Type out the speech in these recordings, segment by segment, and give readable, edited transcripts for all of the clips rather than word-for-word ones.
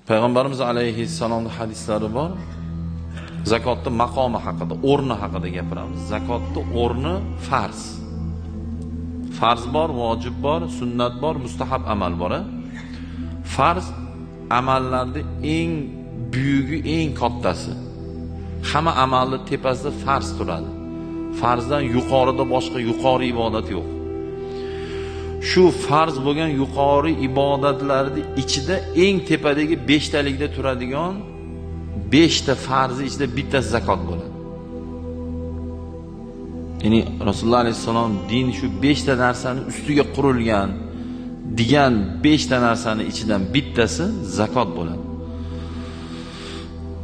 Payg'ambarimiz alayhissalomning hadislari bor. Zakotning maqomi haqida, o'rni haqida gapiramiz. Zakotning o'rni farz. Farz bor, vojib bor, sunnat bor, mustahab amal bor. Farz amallarning eng buyugi, eng kattasi. Hamma amalning tepasida farz turadi. Farzdan yuqorida boshqa yuqori ibodat yo'q. Shu farz bo'lgan yuqori ibodatlarning ichida eng tepadagi 5 talikda turadigan 5 ta farzi ichida bittasi zakot bo'ladi. Ya'ni Rasululloh alayhissalom din shu 5 ta narsani ustiga qurilgan degan 5 ta narsani ichidan bittasi zakot bo'ladi.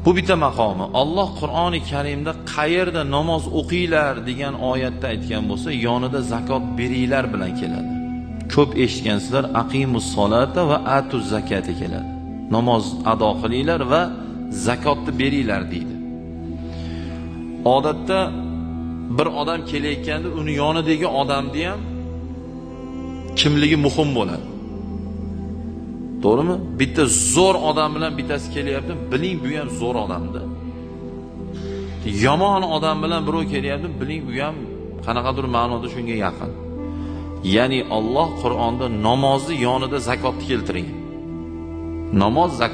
Bu bitta maqomi. Alloh Qur'oni Karimda qayerda namoz o'qinglar degan oyatda aytgan bo'lsa, yonida zakot beringlar bilan keladi. Ko'p eshitgansizlar, aqimus solata va atuz zakata keladi. Namoz ado qilinglar va zakotni beringlar deydi. Odatda bir odam kelayotganda uni yonidagi odamni ham kimligi muhim bo'ladi. To'g'rimi? Bitta zo'r odam bilan bittasi kelyapti, biling bu ham zo'r odamda. Yomon odam bilan birov kelyapti, biling u ham qanaqadir ma'noda shunga yaqin. Ya'ni Alloh Qur'onda namozni yonida zakotni keltirgan. Namoz zakot.